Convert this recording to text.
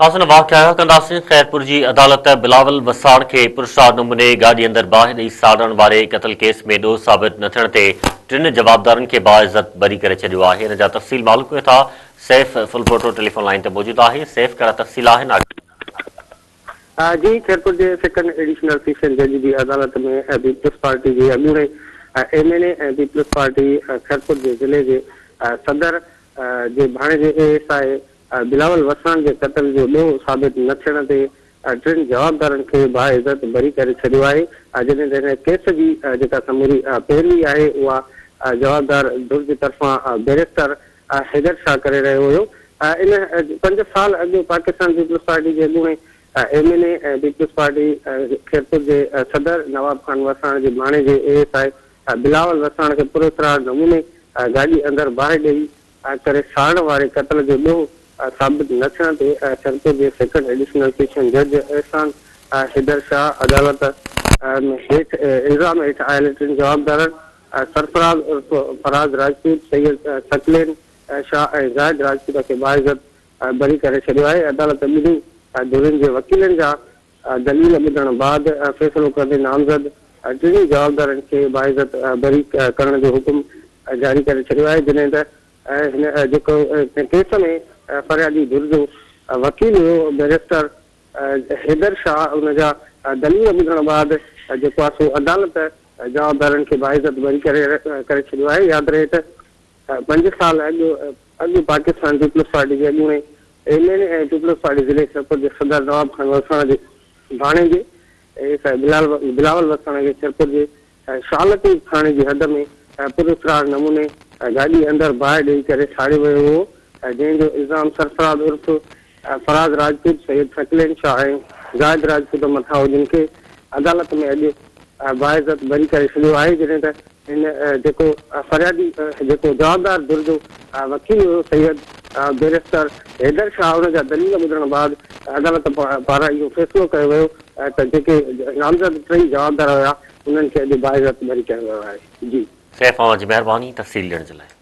حسن واقعا ڪنداسين، خيرپور جي عدالت بلاول وساڻ کي پراسرار نموني گاڏي اندر باهه ڏئي ساڙڻ واري قتل ڪيس ۾ ڏوهه ثابت نه ٿيڻ تي ٽن جوابدارن کي باعزت بري ڪري ڇڏيو آهي ان جا تفصيل معلوم ڪيون ٿا سيف ڦلپوٽو ٽيليفون لائين تي موجود آهي سيف ڪهڙا تفصيل آهن آگاهه. جي خيرپور جي سيڪنڊ ايڊيشنل سيشن جج جي عدالت ۾ پيپلز پارٽي جي اڳوڻي M N A ۽ peoples party Khairpur جي ضلعي جي صدر جي ڀاڻيجي اي ايس I Bilawal وساڻ جي قتل جو ڏوهه ثابت نه ٿيڻ تي ٽن جوابدارن کي باعزت بري ڪري ڇڏيو آهي، جڏهن ته هن ڪيس جي جيڪا سموري پيروي آهي اها جوابدار ڌر جي طرفان بئريسٽر حيدر شاهه ڪري رهيو هيو. ان پنج سال اڳ پاڪستان پيپلز پارٽي جي اڳوڻي M N A ۽ peoples party Khairpur جي صدر نواب خان وساڻ جي ڀاڻيجي اي ايس I Bilawal وساڻ کي پراسرار نموني گاڏي اندر باهه ڏئي ڪري ساڙڻ واري قتل جو ڏوهه ثابت نه ٿيڻ تي خيرپور جي سيڪنڊ ايڊيشنل سيشن جج احسان حيدر شاهه عدالت ۾ هيٺ الزام هيٺ آيل ٽن جوابدارن سرفراز عرف فراز راجپوت، سيد ثقلين شاهه ۽ زاهد راجپوت کي باعزت بري ڪري ڇڏيو آهي. عدالت ٻنهي ڌرين جي وڪيلن جا دليل ٻڌڻ بعد فيصلو ڪندي نامزد ٽنهي جوابدارن کي باعزت بري ڪرڻ جو حڪم جاري ڪري ڇڏيو آهي جڏهن ته هن جيڪو ڪيس ۾ فريادي ڌر جو وڪيل هيو بئريسٽر حيدر شاهه ان جا دليل ٻڌڻ بعد جيڪو آهي سو عدالت جوابدارن کي باعزت بري ڪري ڪري ڇڏيو آهي ياد رهي ته پنج سال اڳ اڳ پاڪستان پيپلز پارٽي جي اڳوڻي M N A ۽ peoples party ضلعي خيرپور جي صدر نواب خان وساڻ جي ڀاڻيجي ايس I Bilawal وساڻ کي خيرپور جي شاهه لطيف ٿاڻي جي حد ۾ پراسرار نموني گاڏي اندر باهه ڏئي ڪري ساڙيو ويو هو جنهن جو الزام سرفراز عرف فراز راجپوت، سيد ثقلين شاهه ۽ زاهد راجپوت مٿان هو جن کي عدالت ۾ اڄ باعزت بري ڪري ڇڏيو آهي جڏهن ته هن جيڪو فريادي جيڪو جوابدار ڌر جو وڪيل هيو سيد بئريسٽر حيدر شاهه ان جا دليل ٻڌڻ بعد عدالت پاران اهو فيصلو ڪيو ويو ته جيڪي نامزد ٽئي جوابدار هيا انهن کي اڄ باعزت بري ڪيو ويو آهي جي. سيف اوهان جي مهرباني تفصيل ڏيڻ جي لاء.